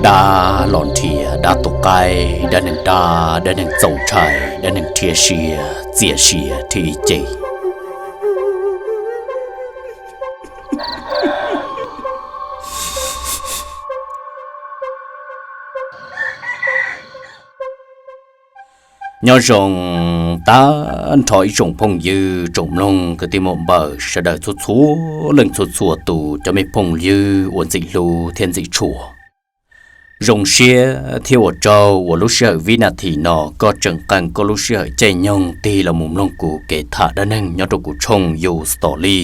Dab los nrhiav dab tus qaib, dab neeg dab, dab neeg txaus ntshai, dab neeg rhiab siab txias siab thiab ib ce. Nyob zoo tag nrho ib tsoom phooj ywg tsoom mloog kwv tij muam npawg sawv daws txhua txhua leej txhua txhua tus cov me phooj ywg uas ntxim hlub thiab ntxim tshua. Zoo siab thiab ua tsaug uas lub sij hawm vib nas this no koj tseem qee koj lub sij hawm caij nyoog tig los mus mloog kuv kev tham dab neeg nyob rau kuv tshooj YouTube Story.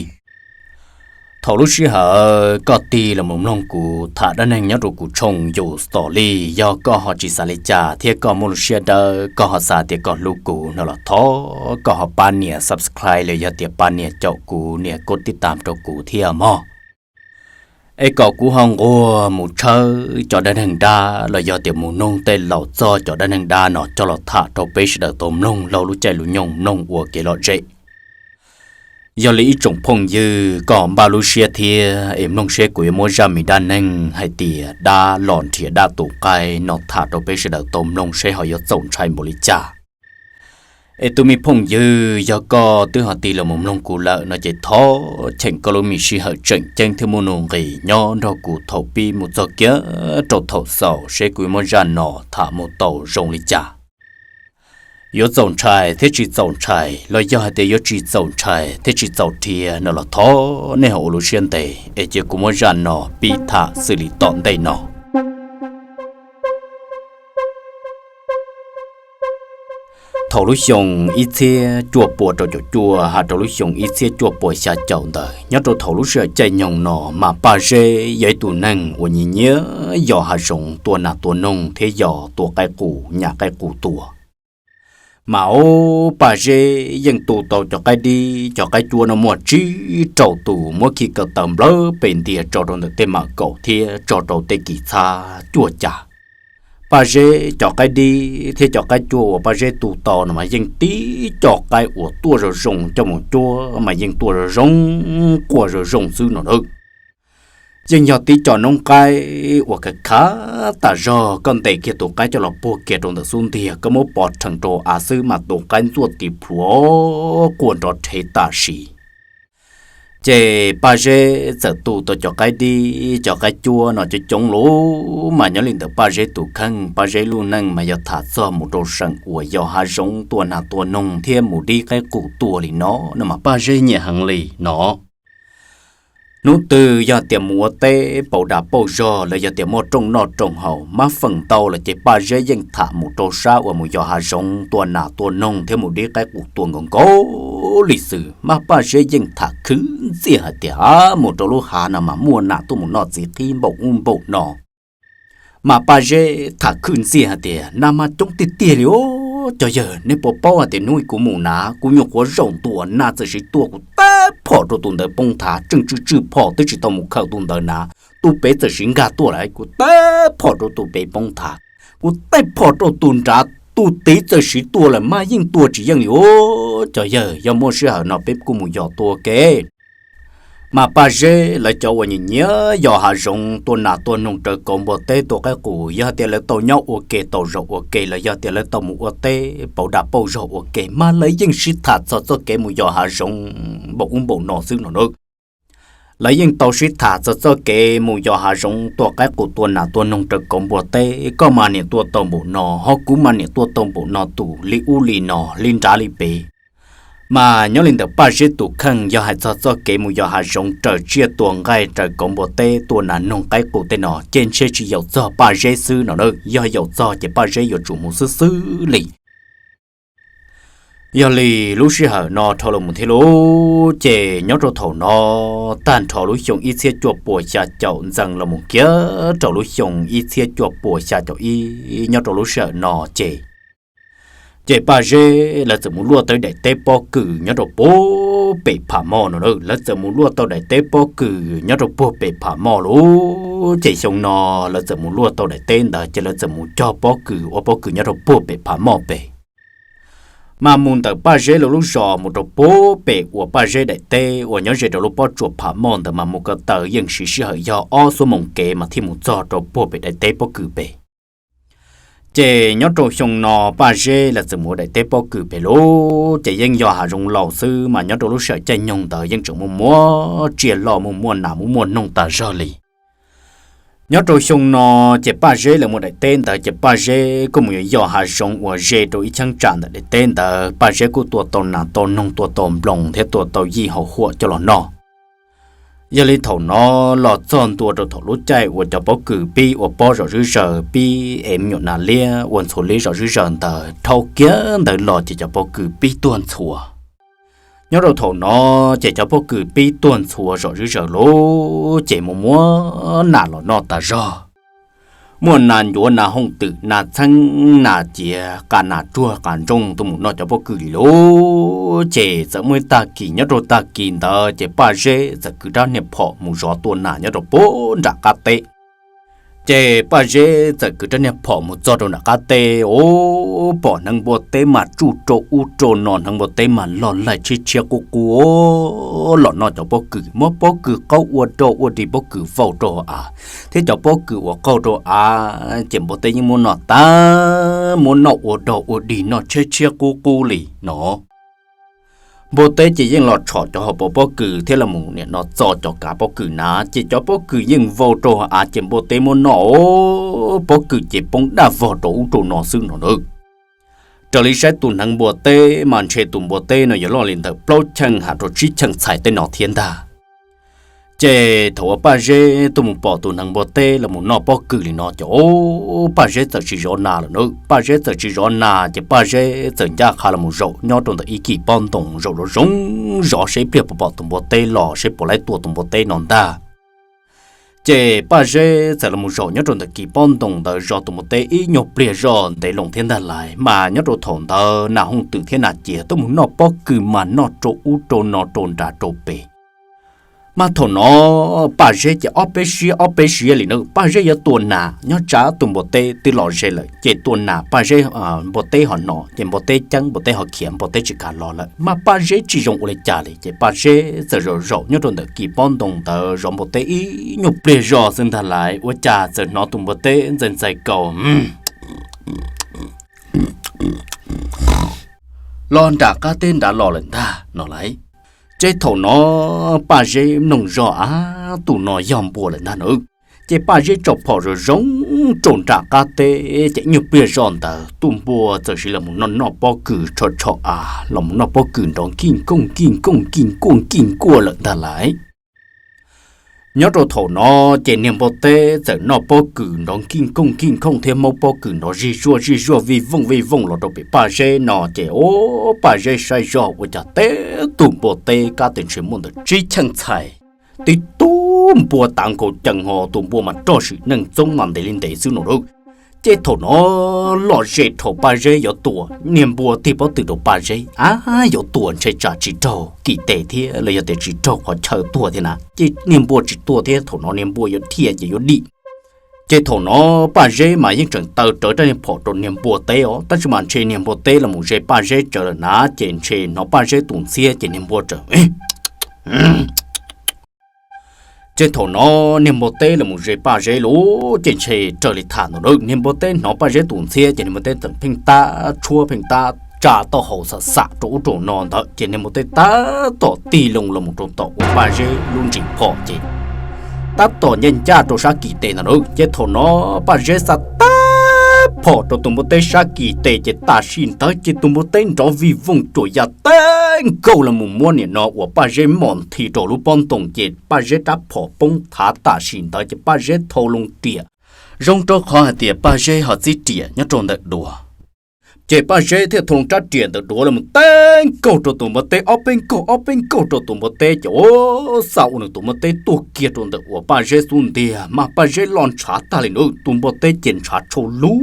Thaum lub sij hawm koj tig los mus mloog kuv tham dab neeg nyob rau kuv tshooj YouTube Story, yog koj ho tsis xav li cas thiab koj muaj lub siab dawb, koj ho xav tias koj hlub kuv no los thov koj ho pab nias subscribe los yog tias pab nias caum kuv nias koj tib tam rau kuv thiab mog. Es kom kuv ho nquag mus tshawb cov dab neeg dab los yog tias mus nug tej laus txog cov dab neeg dab no coj los tham rau peb sawv daws tau mloog laug lub caij lub nyoog mloog ua kev lom zem. Yog li ib tsoom phooj ywg koj npaj lub siab thiab es mloog seb kuv yuav muab zaj me dab neeg hais tias dab los nrhiav dab tus qaib no tham rau peb sawv daws tau mloog seb ho yuav txaus ntshai npaum li cas. Es tus me phooj ywg yog koj twb ho tig los mus mloog kuv lawm no ces thov cheem koj lub me sij hawm tseem ceeb thiab muaj nuj nqis nyob nrog kuv thaum pib mus txog kiag rau thaum xaus seb kuv yuav muab zaj no tham mus tau zoo li cas. Yuav txaus ntshai thiab tsis txaus ntshai los yog hais tias yuav tsis txaus ntshai thiab tsis txaus rhiab no los thov nej ho ua lub siab ntev es cia kuv muab zaj no pib tham xws li tom ntej no. Thaum lub xyoo ib txhiab cuaj pua rau caum cuaj has rau lub xyoo ib txhiab cuaj pua xya caum ntawd, nyob rau thaum lub sij hawm caij nyoog no mas Paj Zeb yog ib tug neeg uas nyiam nyiam yos hav zoov tua nas tua noog thiab yos tua qaib qus nyam qaib qus tua. Mas ub, Paj Zeb yeej tu tau cov qaib dib cov qaib cuab no muaj tsib rau tus, muab khi kaw taw nplawg pes ntiag tso rau ntawm tej mam kaum thiab tso rau tej kis txhab cuaj cas. Paj Zeb cov qaib dib thiab cov qaib cuab uas Paj Zeb tu tau no mas yeej tib co qaib uas tuaj zoo zoo coj mus cuab mas yeej tuaj zoo zoo, quaj zoo zoo xwb no na. Yeej yog tib co noob qaib uas khav khav tas zog, koj ntes kiag tus qaib coj los puag kiag rau ntawm xub ntiag, koj muab pov rhees rau av xwb mas tus qaib ntxuaj tis plhuav quaj nrov rhev tam sim. Ces Paj Zeb txawm tu tau cov qaib dib cov qaib cuab no coob coob lawm, mas nyob li ntawm Paj Zeb tus kheej, Paj Zeb lub neej mas yog tham txog mus rau seem uas yos hav zoov tua nas tua noog thiab mus dib qaib qus tua li no, no mas Paj Zeb nyiam heev li no. Hnub twg yog tias mus ua teb pauv dag pauj zog los yog tias muaj rooj noj rooj haus, mab feem ntau lawm ces Paj Zeb yeej tham mus rau sab uas mus yos hav zoov tua nas tua noog thiab mus dib qaib qus tua nkaus nkaus li xwb. Mas Paj Zeb yeej tham khwv ntxiag hais tias, a, mus rau lub hav no mas muaj nas tuaj mus noj txiv qhib npaum ub npaum no. Mas Paj Zeb tham khwv ntxiag hais tias, nas mas coob tiag tiag li os. Cov yawg, nej puas paub hais tias hnub kuv mus na, kuv nyuam qhuav zaum ntua nas txawm siv tuaj, kuv teb phom rau tus ntawd poob nthav, tseem tsw tsw phom twb tsis tau mus khaws tus ntawd na, tus pem txawm siv nkag tuaj lawm, kuv teb phom rau tus pem poob nthav, kuv teb phom rau tus nrad, tus tid txawm siv tuaj lawm, mas yeej tua tsis yeej li os. Cov yawg, yog muaj sij hawm no peb kuj mus yos tua ke. Mas Paj Zeb lawv cov uas nyiam nyiam yos hav zoov tua nas tua noog raws kauv npua teb tua qaib qus, yog tias lawv tau nyob ua ke tau zaum ua ke los yog tias lawv tau mus ua teb pauv dag pauj zog ua ke, mas lawv yeej sib tham txog txoj kev mus yos hav zoov npaum ub npaum no xwb no na. Lawv yeej tau sib tham txog txoj kev mus yos hav zoov tua qaib qus tua nas tua noog raws kauv npua teb, koj mas niam tuaj tau npaum no, ho kuv mas niam tuaj tau npaum no tus, li ub li no, li nrad li pem. Mas nyob li ntawm Paj Zeb tus kheej yog hais txog txoj kev mus yos hav zoov raws tsiaj tua nqaij raws kauv npua teb tua nas noog qaib qus tej no ces ntshe tsis yaum txog Paj Zeb xwb no na, yog yaum txog ces Paj Zeb yuav tsum mus xwb xwb li. Yog li lub sij hawm no dhau los mus thiab lauj, ces nyob rau thaum no tag nrho lub xyoo ib txhiab cuaj pua xya caum ntxees los mus kiag rau lub xyoo ib txhiab cuaj pua xya caum ib, nyob rau lub sij hawm no ces, ces Paj Zeb lawv txawm mus luaj tau daim teb pob kws nyob rau puag pem Pham Moj no na, lawv txawm mus luaj tau daim teb pob kws nyob rau puag pem Pham Moj lauj, ces xyoo no lawv txawm mus luaj tau daim teb ntawd ces lawv txawm mus cog pob kws ua pob kws nyob rau puag pem Pham Moj pem. Mas mus ntawm Paj Zeb lawv lub zos mus rau puag pem uas Paj Zeb daim teb uas nyob ze rau lub pob tsuas Pham Moj ntawd mas mus ko taw yeej siv sij hawm yog ob xuab moos kev mas thiaj mus txog rau puag pem daim teb pob kws pem. Ces nyob rau xyoo no Paj Zeb lawv txawm mus daim teb pob kws pem lub ces yeej yog hav zoov laus xwb mas nyob rau lub sij hawm caij nyoog ntawd yeej tseem muaj muaj tsiaj loj muaj muaj nas muaj muaj noog tas zog li. Nyob rau xyoo no ces Paj Zeb lawv mus daim teb ntawd ces Paj Zeb kuj mus yuav yos hav zoov uas ze rau ib cheeb tsam ntawm daim teb ntawd, Paj Zeb kuj tua tau nas tau noog tua tau nploos thiab tua tau yij hauv huam coj los noj. Yog li thaum no los txog ntua rau thaum lub caij uas cov pob kws pib ua pob zom zwb zaws pib ev me nyuam nas liab ua ntxhuav liab zom zwb zaws ntawd dhau kiag ntawd los ces cov pob kws pib tuag ntxhuav. Nyob rau thaum no ces cov pob kws pib tuag ntxhuav zom zwb zaws lawm ces muaj muaj nas los noj tas zog. Muaj nas ncuav nas hooj twm nas txheeb nas ciav qas nas tsuag qas ntsooj tuaj mus noj cov pob kws li lawm ces txawm muaj ib tag kis nyob rau tag kis ntawd ces Paj Zeb txawm kwv rab niag phom mus zov tua nas nyob rau puag nram qab teb. Ces Paj Zeb txawm kwv rab niag phom mus txog rau nram qab teb, ua pom hneev npua teb mas tsuj rau ub rau no, hneev npua teb mas loj laij tshiab tshiab qub qub los noj cov pob kws, muab pob kws qaub ua dog ua dig, pob kws vau rau av, thiab cov pob kws uas qaug rau av ces npua teb yeej muab noj tag, muab noj ua dog ua dig noj tshiab tshiab qub qub li no. Npua teb ces yeej los tshom cov hauv paus pob kws thiab los mus nim no txo cov kav pob kws na, ces cov pob kws yeej vau rau av ces npua teb muab noj os, pob kws ces poob daj vog rau ub rau no xwb no na. Raws li saib tus hneev npua teb mas ntshe tus npua teb no yuav loj li ntawm plaub cheej has rau tsib cheej txhais tej no thiab ntag. Ces thaum uas Paj Zeb tuaj mus pom tus hneev npua teb los mus noj pob kws li no ces o, Paj Zeb txawm tsis zov nas lawm na, Paj Zeb txawm tsis zov nas ces Paj Zeb txawm ncaj qha los mus zaum nyob rau ntawm ib kis pob ntoo zaum zoo zoo zov seb ib pliag puas pom tus npua teb los seb puas laib tua tus npua teb no ntag. Ces Paj Zeb txawm los mus zaum nyob rau ntawm kis pob ntoo ntawd zov tus npua teb ib nyuag pliag zoj ntev loo thiab ntag lais, mas nyob rau thaum ntawd nas hooj twm thiab nas ciav tuaj mus noj pob kws mas noj rau ub rau no rau nrad rau pem. Mas thaum no Paj Zeb ces ob peb siab ob peb siab li na, Paj Zeb yuav tua nas nyob tsam tus npua teb twb los ze lawm ces tua nas Paj Zeb, npua teb ho hnov ces npua teb ceeb npua teb ho khiav npua teb tsis kam los lawm, mas Paj Zeb tsis zoo ua li cas li ces Paj Zeb txawm zaum zaum nyob rau ntawm kis pob ntoo ntawd zov npua teb ib nyuag pliag zoj xwb ntag lais ua cas txawm hnov tus npua teb ntxais ntxais kaus los nram qab teb nrad los lawm ntag no lais. Ces thaum no Paj Zeb mloog zog av, tus no yog npua lawm ntag na. Ces Paj Zeb tso phom zoo zoo rau nram qab teb ces ib nyuag pliag zoj ntawd tus npua txawm sim los mus noj noj pob kws tsho tsho av, los mus noj pob kws nrov nkij nkooj nkij nkooj nkij nkuaj nkij nkuaj lawm ntag lais. Nyob rau thaum no ces niag npua teb txawm noj pob kws nrov nkij nkooj nkij nkooj thiab maub pob kws nrov zij zuaj zij zuaj vij vooj vij vooj los rau pem Paj Zeb no ces o, Paj Zeb saib zog ua cas teb tus npua teb kab tes ntshe muaj ntawm tsib cheej txhais. Tib tug npua tav nkaus cees ho tus npua mas roj swm neej txoob mas ntev li ntev xwb no lauj. Ces thaum no lom zem dhau Paj Zeb yuav tua, niag npua tig pob tw rau Paj Zeb, a, yuav tua ntshe tsam tsis raug kim tes thiab los yog tias tsis raug qhov chaw tuag thiab na, ces niag npua tsis tua thiab thaum no niag npua yuav dhia ces yuav dim. Ces thaum no Paj Zeb mas yeej tseem taw rawv rab niag phom rau niag npua teb os, tab sis mas ntshe niag npua teb los mus ze Paj Zeb tsawv lawm na, ces ntshe hnov Paj Zeb tus ntxhiab ces niag npua tseem Ces thaum no niag npua teb los mus ze Paj Zeb lauj, ces ntshe raws li tham ntawd, niag npua teb hnov Paj Zeb tus ntxhiab ces niag npua teb txawm pheej tab tshuab pheej tab tsa taub hau xam xam rau ub rau no ntawd, ces niag npua teb tab tom tig loo los mus rau tom uas Paj Zeb lub ntsis phom ces tab tom ncaj ncaj rau sab kis tes ntawd na. Ces thaum no Paj Zeb xa tag phom rau tus npua teb sab kis tes ces tam sim ntawd ces tus npua teb nrov vij vooj cuam ya teb nkaug los mus muab niam no uas Paj Zeb mom nthi rau lub pob ntoo ces Paj Zeb rab phom poob thav tam sim ntawd ces Paj Zeb thau loo riam, zoo rau qhov hais tias Paj Zeb ho txib riam nyob rau ntawm duav. Ces Paj Zeb thiaj thau loo rab riam ntawm duav los teb nkaug rau tus npua teb ob peb nkaug ob peb nkaug rau tus npua teb ces ua xa ua nws tus npua teb tuag kiag rau ntawm uas Paj Zeb xub ntiag mas Paj Zeb loj ntshav tag li na, tus npua teb ces ntshav tshau lug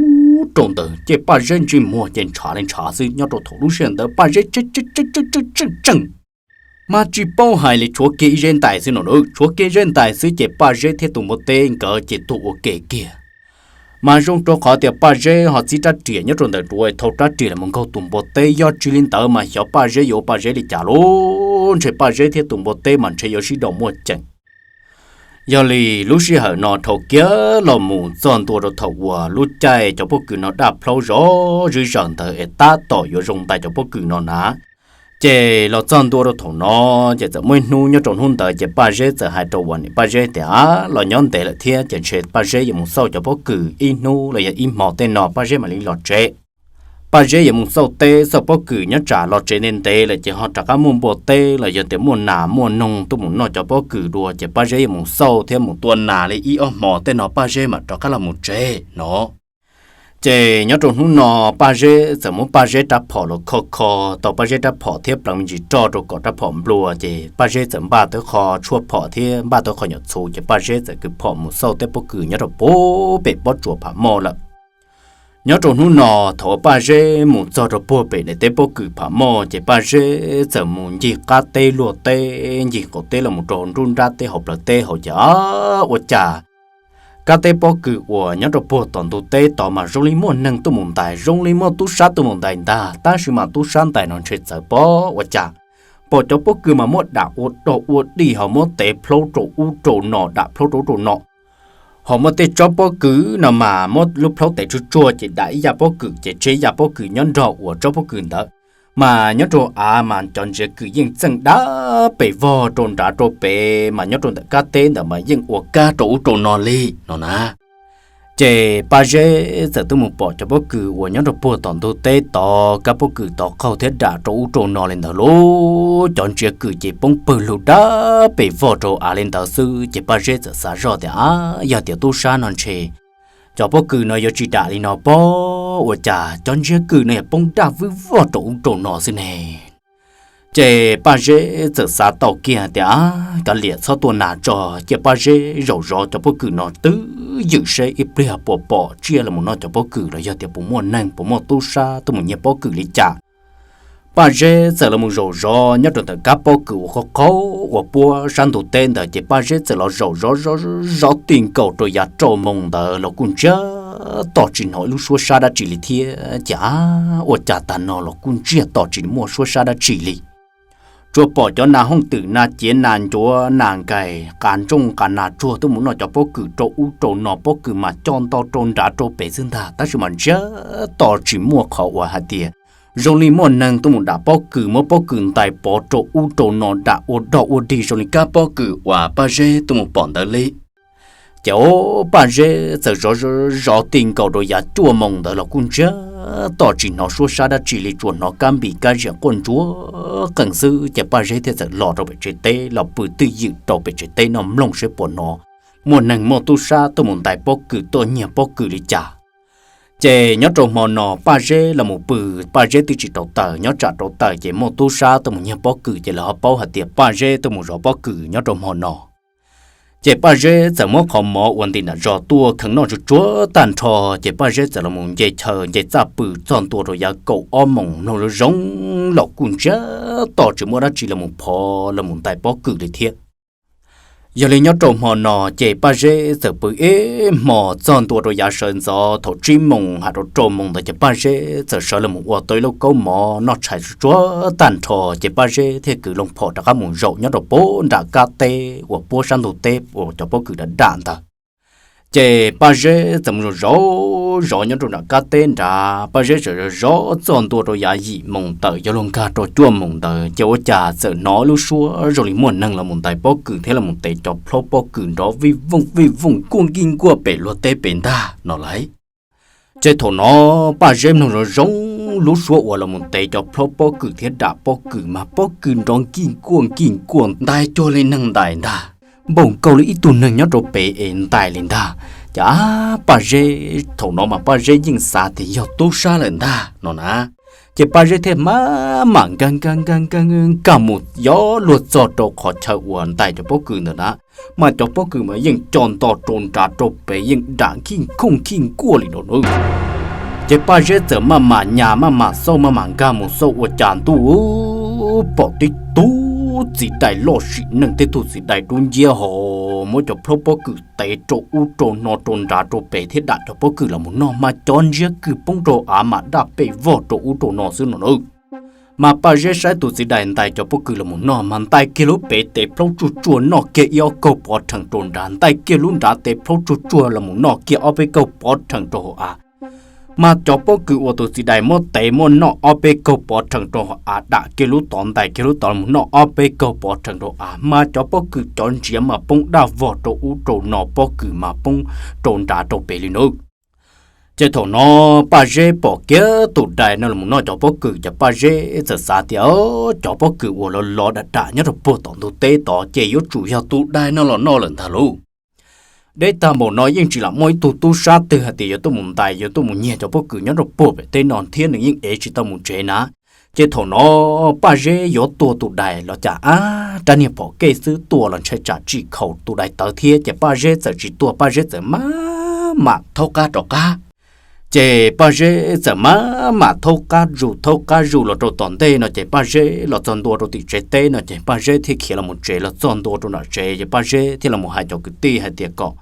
rau ntawd ces Paj Zeb ntsej muag ces ntshav li ntshav xwb. Nyob rau thaum lub sij hawm ntawd Paj Zeb tseem tseem mas tsis paub hais li, tshuav kiag ib zeb ntais xwb no na, tshuav kiag zeb ntais xwb ces Paj Zeb thiab tus npua teb nkawd ces tuag ua ke kiag. Mas zoo rau qhov tias Paj Zeb ho txib rab riam nyob rau ntawm duav thau rab riam los mus nkaug tus npua teb, yog tsis li ntawd mas xyov Paj Zeb yuav ua Paj Zeb li cas lauj. Ntshe Paj Zeb thiab tus npua teb mas ntshe yuav sib nraus muaj ceem. Yog li lub sij hawm no dhau kiag los mus txog ntua rau thaum uas lub caij cov pob kws no daj plhaub zov zib zawm ntawd es tab tom yuav zoo ntais cov pob kws no na. Ces los txog ntua rau thaum no, ces txawm muaj ib hnub nyob rau hnub ntawd ces Paj Zeb txawm hais rau uas niam Paj Zeb tias, Los nyob ntev lawm thiab ces ntshe Paj Zeb yuav mus xauj cov pob kws ib hnub los yog ib hmo tej no Paj Zeb mam li los tsev. Paj Zeb yuav mus xauj teb xauj pob kws nyob tsam los tsev ntev ntev lawm ces ho rov qab muaj npua teb los yog tias muaj nas muaj noog tuaj mus noj cov pob kws dua, ces Paj Zeb yuav mus xauj thiab mus tua nas li ib ob hmo tej no Paj Zeb mam rov qab los mus tsev no. Ces nyob rau hnub no Paj Zeb txawm muab Paj Zeb rab phom los kho kho tau Paj Zeb rab phom thiab pleev me ntsis roj rau kom rab phom nplua, ces Paj Zeb txawm npaj tau qho tshuaj phom thiab npaj tau qho nyuam txhuv, ces Paj Zeb txawm kwv phom mus xauj tej pob kws nyob rau pem pob tsuas Pham Moj lawm. Nyob rau hnub no, thaum uas Paj Zeb mus txog rau puag pem daim teb pob kws Pham Moj, ces Paj Zeb txawm mus ncig qab teb luag teb, ncig qaum teb los mus rau nruab nrab teb hauv plawv teb hauv ces, ua cas kab teb pob kws uas nyob rau puag tom ntug teb tod mas zoo li muaj neeg tuaj mus ntais, zoo li muaj tub sab tuaj mus ntais ntag, tab sis mas tub sab ntais no ntshe txawv pob ua cas. Pom cov pob kws mas muab dam ua dog ua dig, ho muab tev plhaub rau ub rau no, dam plhaub rau ub rau no. Ho muaj tej tsob pob kws no mas muab lub plhaub tev tsuag tsuag ces dam ib yam pob kws ces tseg ib yam pob kws nyob nrog uas tsob pob kws ntawd. Mas nyob rau av mas cov ntsiav kws yeej txeej dab pes vog rau nrad rau pem, mas nyob rau ntawm kab teb ntawd mas yeej ua kab rau ub rau no li no na. Ces Paj Zeb txawm tuaj mus pom cov pob kws uas nyob rau puag tom ntug teb tod, kab pob kws tod qaug thiab dam rau ub rau no li ntawd lauj. Cov ntsiav kws ces poob pawg lug dab pes vog rau av li ntawd xwb, ces Paj Zeb txawm xav zoj tias, Ab, yog tias tub sab no ntshe cov pob kws no yuav tsis dam li no pob, ua cas cov ntsiav kws no yog poob daj vwj vog rau ub rau no xwb ne? Ces Paj Zeb txawm xav tau kiag tias, Ab, kav liam txhob tua nas tso, cia Paj Zeb zaum zov cov pob kws no twj ywm seb ib pliag puas pom tsiaj los mus noj cov pob kws los yog tias puas muaj neeg puas muaj tub sab tuaj mus nyiag pob kws li cas. Paj Zeb txawm los mus zaum zov nyob rau ntawm kab pob kws uas qhov qhaub uas puab sab ntug teb ntawd, ces Paj Zeb txawm los zaum zov zov zov ti nkaus rau yav rau moos ntawd los kuj ntsiag to tsis hnov ib lub suab sab dab tsi li thiab. Ces, Ab, ua cas tag no los kuj ntsiag to tsis muaj suab sab dab tsi li. Tsuas pom cov nas hooj twm, nas ciav, nas ncuav, nas nkais, qas ntsooj qas nas tsuag tuaj mus noj cov pob kws rau ub rau no, pob kws mas co nto rau nrad rau pem xwb ntag, tab sis mas ntsiag to tsis muaj qhov uas hais tias zoo li muaj neeg tuaj mus dam pob kws, muab pob kws ntais pov rau ub rau no, dam ua dog ua dig zoo li kab pob kws uas Paj Zeb tuaj mus pom ntawd li. Ces, o, Paj Zeb txawm zov zov ti nkaus rau yav cuaj moos ntawd los kuj ntsiag to tsis hnov suab sab dab tsi li, tsuas hnov kab npis kab ziam quaj ntsuag qees xwb. Ces Paj Zeb thiaj txawm los rau pem tsev teb, los pw twj ywm rau pem tsev teb noj mloog seb puas hnov muaj neeg muaj tub sab tuaj mus ntais pob kws tuaj nyiag pob kws li cas. Ces nyob rau hmo no Paj Zeb los mus pw, Paj Zeb twb tsis rauv taws, nyob tsam rauv taws ces muaj tub sab tuaj mus nyiag pob kws ces lawv ho paub hais tias Paj Zeb tuaj mus zov pob kws nyob rau hmo no. Ces Paj Zeb txawm muab qhov mov ua nti nram zos tuaj kheev noj tsuag tsuag tag nrho, ces Paj Zeb txawm los mus nce chaw nce txaj pw txog ntua rau yav kaum ob moos mloog zoo zoo los kuj ntsiag to tsis muaj dab tsi los mus phov los mus ntais pob kws li thiab. Yog li nyob rau hmo no ces Paj Zeb txawm pw ib hmo txog ntua rau yav sawv ntxov thaum tsib moos hais rau rau moos ntawd ces Paj Zeb txawm sawv los mus ua tau ib lub kaub mov noj tshais tsuag tsuag tag nrho, ces Paj Zeb thiaj kwv loo phom rov qab mus zaum nyob rau puag nram kab teb uas puab sab ntug teb uas cov pob kws dam dam ntawd. Ces Paj Zeb txawm mus zaum zov zov nyob rau nram kab teb nrad, Paj Zeb txawm zov zov txog ntua rau yav yim moos tawm yuav luag nkag rau cuaj moos ntawd, ces ua cas txawm hnov lub suab zoo li muaj neeg los mus ntais pob kws thiab los mus tev cov plhaub pob kws nrov vij vooj vij vooj nkuaj nkij nkuaj pem luag teb pem ntag no lauj. Ces thaum no Paj Zeb mloog zoo zoo lub suab uas los mus tev cov plhaub pob kws thiab dam pob kws mas pob kws nrov nkij nkuaj nkij nkuaj ntais cuag li neeg ntais ntag, npaum nkaus li ib tug neeg nyob rau pem es ntais li ntag. Ces, ab, Paj Zeb thaum no mas Paj Zeb yeej xav tias yog tub sab lawm ntag no na. Ces Paj Zeb thiaj maj mam nkag nkag nkag nkag nkag mus yov luag txog rau qhov chaw uas ntais cov pob kws ntawd na, mas cov pob kws mas yeej co nto rau nrad rau pem yeej dam nkij nkuaj nkij nkuaj li no na. Ces Paj Zeb txawm maj mam nyas maj mam xauj maj mam nkag mus xauj ua cas ntuj, pom tib tug txiv dais loj sim neej, tib tug txiv dais dub nciab hos uas muab cov plhaub pob kws tev rau ub rau no rau nrad rau pem thiab dam cov pob kws los mus noj mas cov ntsiab kws poob rau av mas daj pes vog rau ub rau no xwb no na. Mas Paj Zeb saib tus txiv dais ntais cov pob kws los mus noj mas ntais kiag lub pem tes plhaub tsuag tsuag noj kiag ib ob kaug pov rhees rau nrad, ntais kiag lub nrad tes plhaub tsuag tsuag los mus noj kiag ob peb kaug pov rhees rau hauv av. Mas cov pob kws uas tus txiv dais muab tev muab noj ob peb kaug pov rhees rau hauv av, dam kiag lub tod ntais kiag lub tod los mus noj ob peb kaug pov rhees rau av, mas cov pob kws cov ntsiav mas poob daj vog rau ub rau no, pob kws mas poob rau nrad rau pem li nawb. Ces thaum no Paj Zeb pom kiag tus dais no los mus noj cov pob kws ces Paj Zeb txawm xav tias cov pob kws uas lov lov dam dam nyob rau puag tom ntug teb tod ces yuav tsum yog tus dais no los noj lawm ntag lauj. Deb tag npaum no yeej tsis lam muaj ib tug tub sab twg hais tias yuav tuaj mus ntais yuav tuaj mus nyiag cov pob kws nyob rau puag pem teb no thiab nws yeej ev tsis tau mus tsev na. Ces thaum no Paj Zeb yuav tua tus dais los cas ab rab niag phom kej xwb tua los ntshai tsam tsim khaus tus dais tawv thiab ces Paj Zeb txawm tsis tua, Paj Zeb txawm maj mam thaub qab rov qab. Ces Paj Zeb txawm maj mam thaub qab zus thaub qab zus los rau tom ntej no ces Paj Zeb los txog ntua rau tim tsev teb no ces Paj Zeb thiaj khiav los mus tsev, los txog ntua rau nram tsev ces Paj Zeb thiaj los mus hais cov kwv tij hais tias kom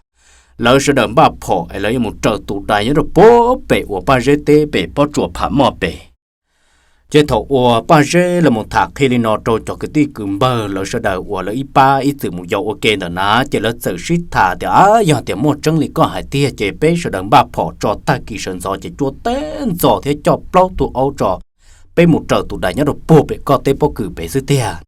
lawv sawv daws npaj phom es lawv yuav mus raws tus dais nyob rau puag pem uas Paj Zeb teb pem pob tsuas pham moj pem. Ces thaum uas Paj Zeb los mus tham qhia li no rau cov kwv tij kwv npawg lawv sawv daws uas lawv ib pab ib txwm mus yos ua ke ntawm na ces lawv txawm sib tham tias ab yog tias muaj tseeb li koj hais tiag ces peb sawv daws npaj phom tso, tag kis sawv ntxov ces cuab teb ntxov thiab coj plaub tug aub tso, peb mus raws tus dais nyob rau puag pem koj teb pob kws pem xwb tiag.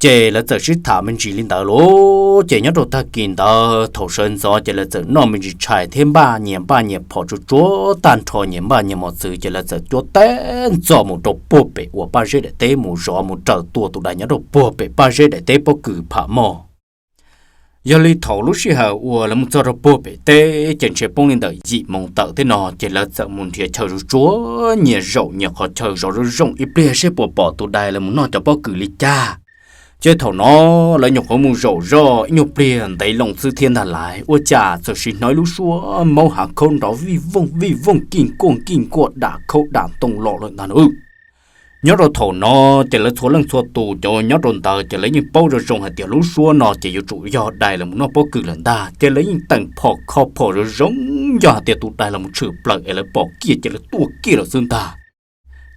Ces lawv txawm sib tham me ntsis li ntawd lauj. Ces nyob rau tag kis ntawd thaum sawv ntxov ces lawv txawm noj me ntsis tshais thiab npaj nyias npaj nyias phom tsuag tsuag tag nrho, nyias npaj nyias mos txwv ces lawv txawm cuab teb ntxov mus rau puag pem uas Paj Zeb daim teb mus zov mus raws tua tus dais nyob rau puag pem Paj Zeb daim teb pob kws pham moj. Yog li thaum lub sij hawm uas lawv mus txog rau puag pem teb ces ntshe poob li ntawm yim moos tawm teb no ces lawv txawm mus nrhiav chaw tsuag tsuag nyias zaum nyias qhov chaw zov zoo zoo ib pliag seb puas pom tus dais lawv mus noj cov pob kws li cas. Ces thaum no lawv nyuam qhuav mus zaum zoj ib nyuag pliag ntev loo xwb thiab ntag lais ua cas txawm sim hnov ib lub suab maub hav khaub nrov vij vooj vij vooj kij nkuaj kij nkuaj dam khaub dam ntoo los lawm ntag nawb. Nyob rau thaum no ces lawv txhua leej txhua tus cov nyob rau ntawd ces lawv yeej paub zoo zoo hais tias lub suab no ces yuav tsum yog dais lawv mus noj pob kws lawm ntag ces lawv yeej teem phom kho phom zoo zoo, yog hais tias tus dais los mus tshwm plaws es lawv pom kiag ces lawv tuaj kiag lawm xwb ntag.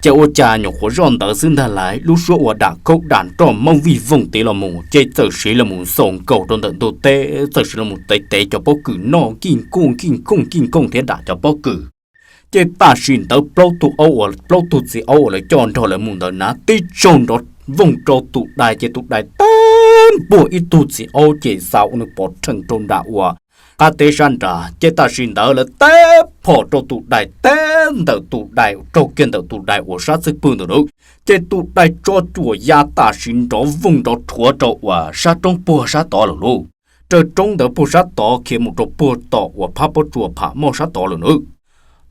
Ces ua cas nyuam qhuav zoj ntawd xwb ntag lais lub suab uas dam khaub dam nroj maub vij vooj tid los mus ces txawm siv los mus xaus nkaus rau ntawm ntug teb, txawm siv los mus tev tev cov pob kws noj kij nkuaj kij nkuaj kij nkuaj thiab dam cov pob kws. Ces tam sim ntawd plaub tug aub uas plaub tug txiv aub uas lawv coj nrog lawv mus ntawd na tib tsaug nrov vooj rau tus dais ces tus dais teb npuaj ib tug txiv aub ces xa ua nws pov rhees rau nram uas qab teb sab nrad ces tam sim ntawd lawv teb phom rau tus dais teb ntawm tus dais raug kiag ntawm tus dais uas sab txwj pwg ntawm na. Ces tus dais tso cuam ya tam sim nrov vooj nrov rhuav rau uas sab roob puag sab tod lawm lauj. Raws roob ntawd puag sab tod khiav mus rau puag tom uas phab pob tsuas pham moj sab tod lawm na.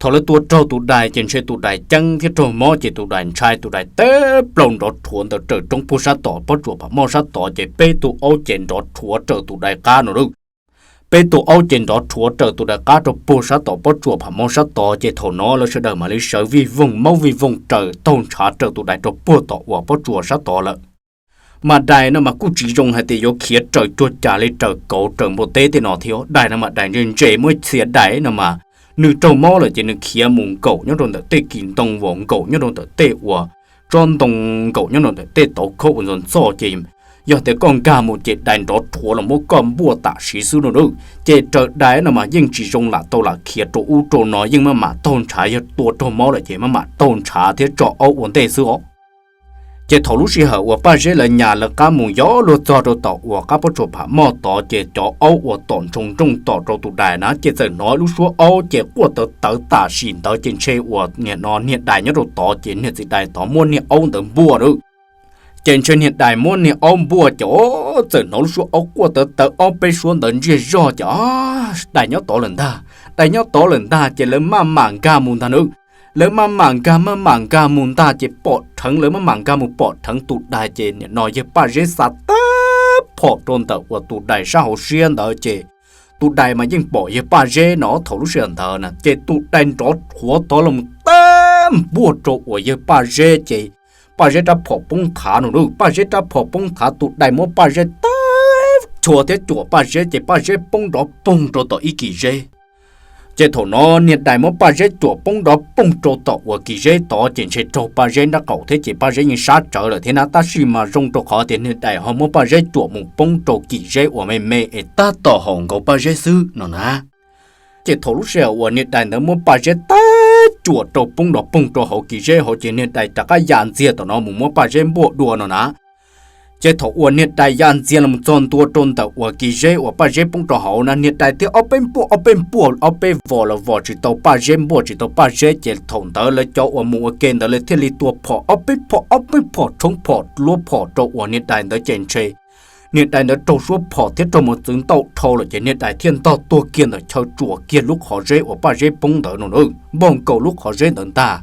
Thaum lawv tua raug tus dais ces ntshe tus dais ceeb thiab raug mob ces tus dais ntshai tus dais teb plaug nrov rhuav ntawd raws roob puag sab tod pob tsuas pham moj sab tod ces peb tug aub ces nrov rhuav raws tus dais qab no lauj. Peb tug aub ces nrov rhuav raws tus dais qab rau puag sab tom pob tsuas pham moj sab tod ces thaum no lawv sawv daws mam li sawv vij voog maub vij voog raws taug ntshav raws tus dais rau puag tom uas pob tsuas sab tod lawm. Mas dais no mas kuj tsis zoo hais tias yuav khiav raws cuag cas li raws kauv raws npua teb tej no thiab, dais no mas dais ntse ntse muaj ib txhia dais no mas nws raug mob lawm ces nws khiav mus nkaum nyob rau ntawm tej kis ntoo uas nkaum nyob rau ntawm tej uas tsob ntoo nkaum nyob rau ntawm tej tauv khaub uas ntxhov ntxhov ces yog tias koj nkag mus ces dais nrov rhuav los muab koj npuaj tam sim xwb no lauj. Ces raws dais no mas yeej tsis zoo lam tau lam khiav rau ub rau no, yeej maj mam taug ntshav, yog tua raug mob lawm ces maj mam taug ntshav thiab tso aub ua ntej xwb os. Ces thaum lub sij hawm uas Paj Zeb lawv nyas lawv qab mus yov luag txog rau tom uas qab pob tsuas pham moj tod ces cov aub uas tom ntsoog nrooj tom rau tus dais na ces txawm hnov lub suab aub ces quaj tawv tawv tam sim ntawd ces ntshe uas nim no niag dais nyob rau tod ces niag txiv dais tod muab niag aub ntawd npuaj lauj. Ces ntshe niag dais muab niag aub npuaj ces txawm hnov lub suab aub quaj tawv tawv ob peb suab ntawd ntsiag zog ces dais nyob tod lawm ntag, dais nyob tod lawm ntag ces lawv maj mam nkag mus ntag na. Lawv maj mam nkag maj mam nkag mus ntag ces pom dheev, lawv maj mam nkag mus pom dheev tus dais ces nim no yawg Paj Zeb xa teb phom rau ntawm uas tus dais sab hauv siab ntawd ces tus dais mas yeej pom yawg Paj Zeb no thaum lub sij hawm ntawd na ces tus dais nrov rhuav tod los teb npuaj rau uas yawg Paj Zeb ces Paj Zeb rab phom poob thav no lauj. Paj Zeb rab phom poob thav tus dais muab Paj Zeb teb txhua thiab cuam Paj Zeb ces Paj Zeb poob nrov poog rau tom ib kis zeb. Ces thaum no niag dais muab Paj Zeb cuam poob nrov poog rau tom uas kis zeb tod ces ntshe raug Paj Zeb nraub qaum thiab ces Paj Zeb yeej sab tsawv lawm thiab na, tab sis mas zoo rau qhov tias niag dais ho muab Paj Zeb cuam mus poob rau kis zeb uas me me es tab tom haum nkaus Paj Zeb xwb no na. Ces thaum lub sij hawm uas niag dais ntawd muab Paj Zeb tag cuam rau poob nrov poog rau hauv kis zeb hauv ces niag dais rov qab ya ntxiag tom no mus muab Paj Zeb npuaj dua no na. Ces thaum uas niag dais ya ntxiag los txog ntua rau ntawm uas kis zeb uas Paj Zeb poob rau hauv na, niag dais thiaj ob peb npuaj ob peb npuaj ob peb vos los vos tsis tau Paj Zeb, npuaj tsis tau Paj Zeb, ces thaum ntawd lawv cov uas mus ua ke ntawd lawv thiaj li tua phom ob peb phom ob peb phom tshoob phom luab phom rau uas niag dais ntawd ces ntshe niag dais ntawd raug suab phom thiab raug mos txwv ntaum dhau lawm ces niag dais thiaj ntog tuag kiag ntawm chaw tsuam kiag lub qhov zeb uas Paj Zeb poob ntawd no na, npog nkaus lub qhov zeb ntawd ntag.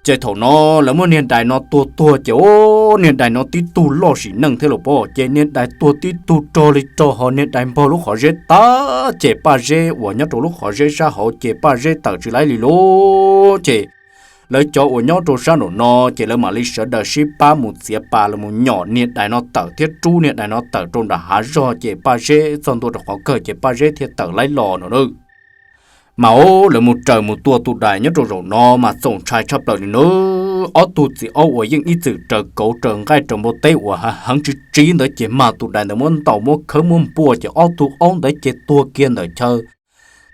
Ces thaum no lawv muab niag dais no tua tuag ces o, niag dais no tib tug loj sim neej thiab los pom ces niag dais tuag tib tug rog li rog ho niag dais npog lub qhov zeb tag ces Paj Zeb uas nyob rau lub qhov zeb sab hauv ces Paj Zeb tawm tsis laib li lauj. Ces lawv cov uas nyob rau sab nraum no ces lawv mam li sawv daws sib pab mus txiav pas los mus nyom niag dais no tawm thiab rub niag dais no tawm rau nram hav zog ces Paj Zeb txog ntua rau qhov kawg ces Paj Zeb thiaj tawm laib los no na. Mas o, lawv mus raws mus tua tus dais nyob rau zaum no mas txaus ntshai tshaj plaws li na. Ob tug txiv aub uas yeej ib txwm raws kauv raws nqaij raws npua teb uas heev tsiv tsiv ntawd ces mas tus dais ntawd muab ntaus muab khawb muab npuaj ces ob tug aub ntawd ces tuag kiag ntawm chaw.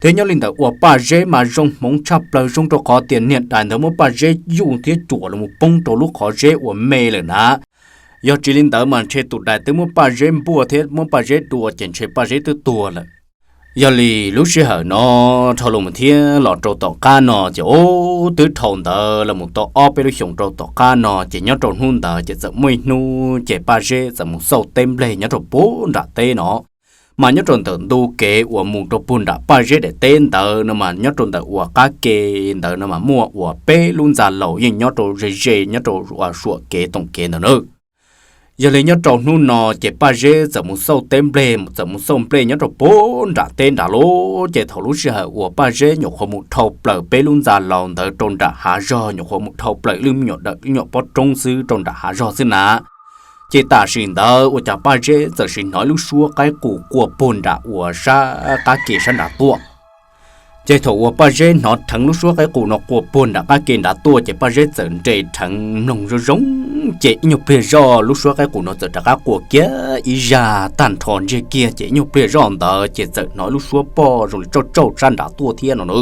Thiab nyob li ntawm uas Paj Zeb mas zoo hmoov tshaj plaws zoo rau qhov tias niag dais ntawd muab Paj Zeb yuj thiab cuam los mus poob rau lub qhov zeb uas me lawm na. Yog tsis li ntawd mas ntshe tus dais twb muab Paj Zeb npuaj thiab muab Paj Zeb dua ces ntshe Paj Zeb twb tuag lawm. Yog li lub sij hawm no dhau los thiab los rau tom qab no ces o, twb dhau ntawd los mus tau ob peb lub xyoos rau tom qab no ces nyob rau hnub ntawd ces txawm muaj ib hnub ces Paj Zeb txawm mus xauj teb nplej nyob rau puag nram teb no. Mas nyob rau ntawm ntu kev uas mus rau puag nram Paj Zeb daim teb ntawd no mas nyob rau ntawm uas qab ke ntawd no mas muaj uas peb lub ntxa laus yeej nyob rau ze ze nyob rau uas suam kev toom kev ntawd na. Yog li nyob rau hnub no ces Paj Zeb txawm mus xauj teb nplej, txawm mus xauj nplej nyob rau puag nram teb nrad lauj. Ces thaum lub sij hawm uas Paj Zeb nyuam qhuav mus dhau plaws peb lub ntxa laus ntawd rau nram hav zog, nyuam qhuav mus dhau plaws lub me nyuam dawm lub nyuam pob roob xwb rau nram hav zog xwb na, ces tam sim ntawd ua cas Paj Zeb txawm sim hnov ib lub suab qaib qus quaj puag nram uas sab qab ke sab nrad tuaj. Ces thaum uas Paj Zeb hnov dheev lub suab qaib qus no quaj puag nram qab ke nrad tuaj ces Paj Zeb txawm nres dheev mloog zoo zoo, ces ib nyuag pliag zoj lub suab qaib qus no txawm rov qab quaj kiag ib zaj tag nrho ntsiag kiag, ces ib nyuag pliag zoj ntawd ces txawm hnov lub suab poj zoo li tsauj tsauj sab nrad tuaj thiab no na.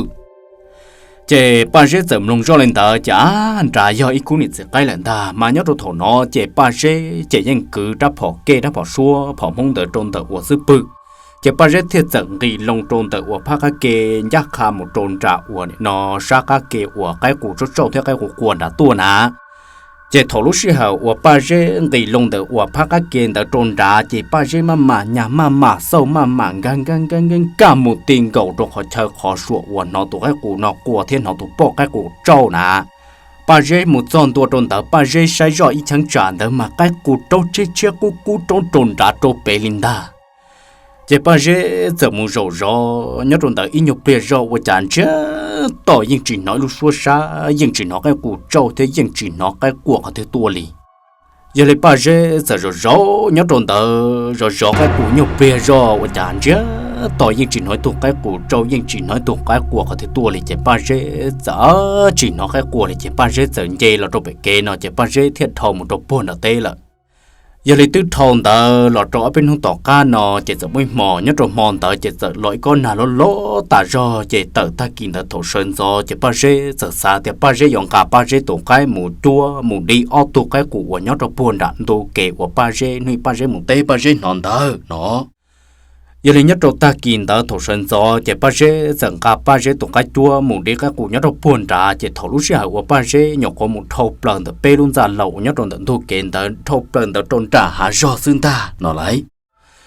Ces Paj Zeb txawm mloog zoj li ntawd ces a, nrad yog ib khub niam txiv qaib lawm ntag. Mas nyob rau thaum no ces Paj Zeb ces yeej kwv rab phom kej rab phom suab phom Hmoob ntawd rau ntawm uas xub pwg. Ces Paj Zeb thiaj txawm nqis loo rau ntawm uas phab qab ke ncaj qha mus rau nram uas no sab qab ke uas qaib qus tsauj tsauj thiab qaib qus quaj nrad tuaj na. Ces thaum lub sij hawm uas Paj Zeb nqis loo ntawm uas phab qab ke ntawd rau nrad ces Paj Zeb maj mam nyag maj mam xauj maj mam nkag nkag nkag nkag nkag mus ti nkaus rau qhov chaw qhov suam uas hnov tus qaib qus no quaj thiab hnov tus poj qaib qus tsauj na. Paj Zeb mus txog ntua rau ntawd Paj Zeb saib zoj ib cheeb tsam ntawd mas qaib qus raub tshiab tshiab kub kub roob rau nrad rau pem li ntag. Ces Paj Zeb txawm mus zaum zov nyob rau ntawd ib nyuag pliag zoj ua cas ntsiag to yeej tsis hnov ib lub suab sab, yeej tsis hnov qaib qus tsauj thiab yeej tsis hnov qaib quaj qhov twg tuaj li. Yog li Paj Zeb txawm zov zov nyob rau ntawd zov zov qaib qus nyuag pliag zoj ua cas ntsiag to yeej tsis hnov ib tug qaib qus tsauj yeej tsis hnov ib tug qaib quaj qhov twg tuaj li ces Paj Zeb txawm tsis hnov qaib quaj li ces Paj Zeb txawm nce los rau pem kev no ces Paj Zeb thiaj dhau mus rau puag nram teb lawm. Yog li twb dhau ntawd los rau ob peb hnub tom qab no ces txawm muaj ib hmo, nyob rau hmo ntawd ces txawm los ib kob nag loj loj tas zog ces tawm tag kis ntawd thaum sawv ntxov ces Paj Zeb txawm xav tias Paj Zeb yuav nqa Paj Zeb tus qaib mus cuab mus di ob tug qaib qus uas nyob rau puag nram ntu kev uas Paj Zeb hnub Paj Zeb mus teb Paj Zeb hnov ntawd no. Yog li nyob rau tag kis ntawd thaum sawv ntxov ces Paj Zeb txawm nqa Paj Zeb tus qaib cuab mus di qaib qus nyob rau puag nrad ces thaum lub sij hawm uas Paj Zeb nyuam qhuav mus dhau plaws ntawm peb lub ntxa laus uas nyob rau ntawm ntug kev ntawd dhau plaws ntawd rau nram hav zog xwb ntag no lauj.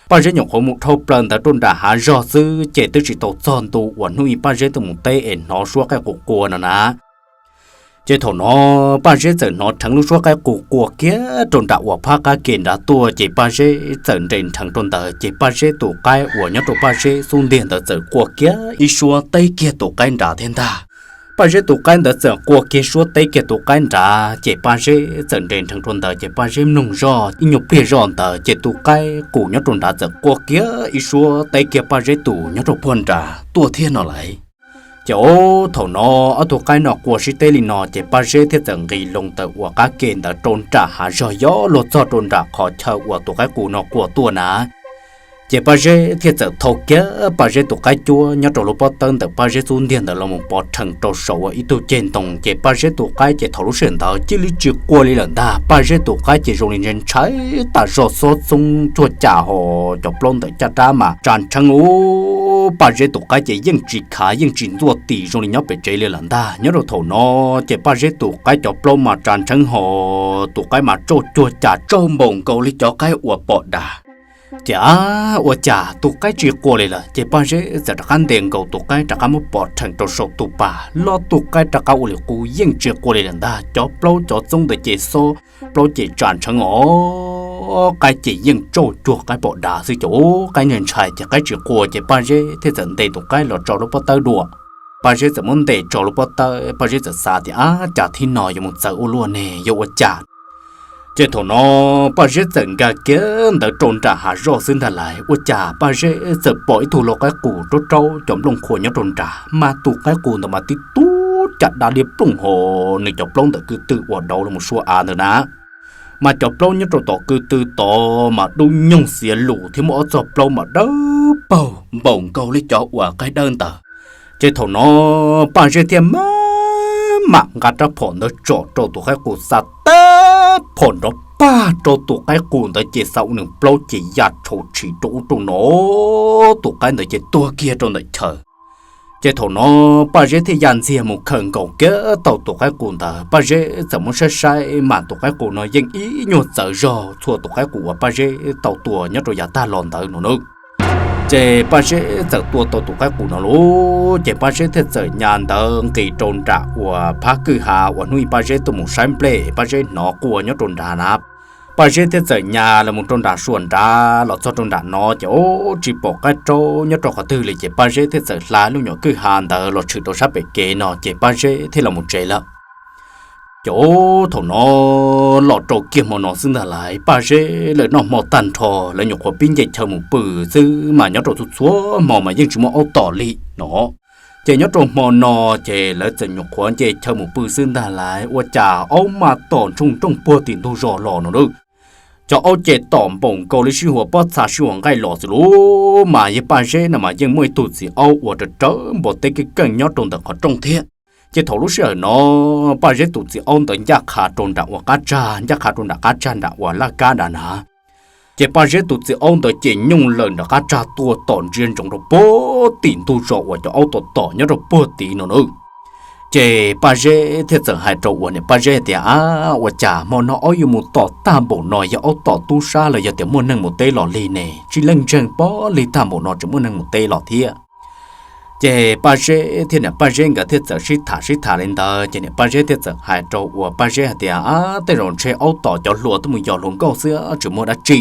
Paj Zeb nyuam qhuav mus dhau plaws ntawd rau nram hav zog xwb ces twb tsis tau txog ntu uas hnub Paj Zeb tuaj mus teb es hnov suab qaib qus quaj no na. Ces thaum no Paj Zeb txawm hnov dheev lub suab qaib qus quaj kiag rau nram uas phab qab ke nrad tuaj ces Paj Zeb txawm nres dheev rau ntawd ces Paj Zeb tus qaib uas nyob rau Paj Zeb xub ntiag ntawd txawm quaj kiag ib suab teb kiag tus qaib nrad thiab ntag. Paj Zeb tus qaib ntawd txawm qua kiag suab teb kiag tus qaib nrad, ces Paj Zeb txawm nres nrheev rau ntawd, ces Paj Zeb mloog zoj ib nyuag pliag zoj ntawd, ces tus qaib qus nyob rau nrad txawm qua kiag ib suab teb kiag Paj Zeb tus nyob rau puag nrad tuaj thiab no lauj. Ces ub, thaum no ob tug qaib no qua sib teb li no, ces Paj Zeb thiaj txawm nqis loo taws uas qab ke ntawd rau nram hav zog, yuav luag txog rau nram qhov chaw uas tus qaib qus no qua tuaj na. Ces Paj Zeb thiaj txawm thau kiag Paj Zeb tus qaib cuab nyob rau lub pob tawb ntawm Paj Zeb xub ntiag ntawd los mus pov rhees rau saum ua ib tug ceg ntoo, ces Paj Zeb tus qaib ces thaum lub sij hawm ntawd cia li tsis qua li lawm ntag. Paj Zeb tus qaib ces zoo li ntshai ntshai tas zog, xob txoob cuag cas ho cov plaub ntawm caj dab mas tsa ntsheeb ub, Paj Zeb tus qaib ces yeej tsis khav yeej tsis ntxuaj tis zoo li nyob pem tsev li lawm ntag. Nyob rau thaum no ces Paj Zeb tus qaib cov plaub mas tsa ntsheeb ho tus qaib mas tsauj cuag cas tsawg npaum nkaus li cov qaib uas pom das. Ces a, ua cas tus qaib tsis qua li lawm, ces Paj Zeb txawm rov qab ntes nkaus tus qaib rov qab muab pov rhees rau saum tus pas los tus qaib rov qab ua li qub yeej tsis qua li lawm ntag. Cov plaub cov txoob ntawd ces xob, plaub ces tsa ntsheeb os, qaib ces yeej tsauj cuag qaib pom dav xwb. Ces ub, qaib ntshai ntshai ces qaib tsis qua, ces Paj Zeb thiaj txawm ntes tus qaib los tso lub pob tawb dua. Paj Zeb txawm muab ntes tso lub pob tawb, Paj Zeb txawm xav tias, ab, cas thib no yuav mus txawv ua luaj ne, yuav ua cas? Ces thaum no Paj Zeb txawm nkag kiag ntawd rau nram hav zoj xwb ntag lauj, ua cas Paj Zeb txawm pom ib tug lau qaib qus raub raub cov nplooj qhuav nyob rau nrad, mas tus qaib qus ntawd mas tib tug caj dab liab plooj ho nws cov plaub ntawm kwv tw uas dauv los sua av ntawd na. Mas cov plaub nyob rau tom kwv tw tod mas dub nyoog xiav lus thiab muaj ob txoj plaub mas dawb paug npaum nkaus li cov uas qaib dawb ntawd. Ces thaum no Paj Zeb thiaj mam mam nqa rab phom ntawd tsom rau tus qaib qus, xa tag phom nrov pag rau tus qaib qus ntawd ces xa ua nws plaub ces ya tshau tshis rau ub rau no, tus qaib ntawd ces tuag kiag rau ntawm chaw. Ces thaum no Paj Zeb thiaj ya ntxiag mus khaws nkaus kiag tau tus qaib qus ntawd. Paj Zeb txawm muab saib saib mas tus qaib qus no yeej ib nyuag txawv zog txhua tus qaib qus uas Paj Zeb tau tua nyob rau yav tag los ntawd no nawb. Ces Paj Zeb txawm tua tau tus qaib qus no lauj, ces Paj Zeb thiaj txawm nyas ntawd nqis rau nram uas phab kwj ha uas hnub i Paj Zeb tuaj mus saib nplej Paj Zeb hnov quaj nyob rau nrad na. Paj Zeb thiaj txawm nyas los mus rau nram suas nrad los txog rau nram no ces ub, tsis pom qaib raub nyob rau qhov twg li, ces Paj Zeb thiaj txawm hla lub nyuam kwj ha ntawd los tshwm rau sab pem kev no ces Paj Zeb thiaj los mus tsev lawm. Ces ub, thaum no los rau kiag hmo no xwb ntag lauj, Paj Zeb lawv noj hmo tag nrho lawv nyuam qhuav pib nce chaw mus pw xwb mas nyob rau txhua txhua hmo mas yeej tsis muaj aub tom li no. Ces nyob rau hmo no ces lawv txawm nyuam qhuav nce chaw mus pw xwb ntag lauj, ua cas aub mas tom ntsoog nrooj puag tim ntug zos los no nawb. Cov aub ces tom npaum nkaus li sib huas pob txha sib huas nqaij los xwb lauj, mas yog Paj Zeb no mas yeej muaj ib tug txiv aub uas rawv rawv npua teb keej keej nyob rau ntawm qhov rooj thiab. Ces thaum lub sij hawm no Paj Zeb tus txiv aub ntawd ncaj qha rau nram uas qab tsag, ncaj qha rau nram qab tsag nram uas laj kab nrad na. Ces Paj Zeb tus txiv aub ntawd ces nyooj lawm nram qab tsag tuaj tom ntsia ntsoov rau puag tim ntug zos uas cov aub tom tom nyob rau puag tid no nawb. Ces Paj Zeb thiaj txawm hais rau uas niam Paj Zeb tias, ab, ua cas hmo no aub yuav mus tom tag npaum no, yog aub tom tub sab los yog tias muaj neeg mus teb los li ne, tsis leej ntseeg pob lig tag npaum no tseem muaj neeg mus teb los thiab. Ces Paj Zeb thiab niam Paj Zeb nkawd thiaj txawm sib tham sib tham li ntawd ces niam Paj Zeb thiaj txawm hais rau uas Paj Zeb hais tias, ab, tej zaum ntshe aub tom cov hluas tuaj mus yos hluas nkauj xwb tsis muaj dab tsi.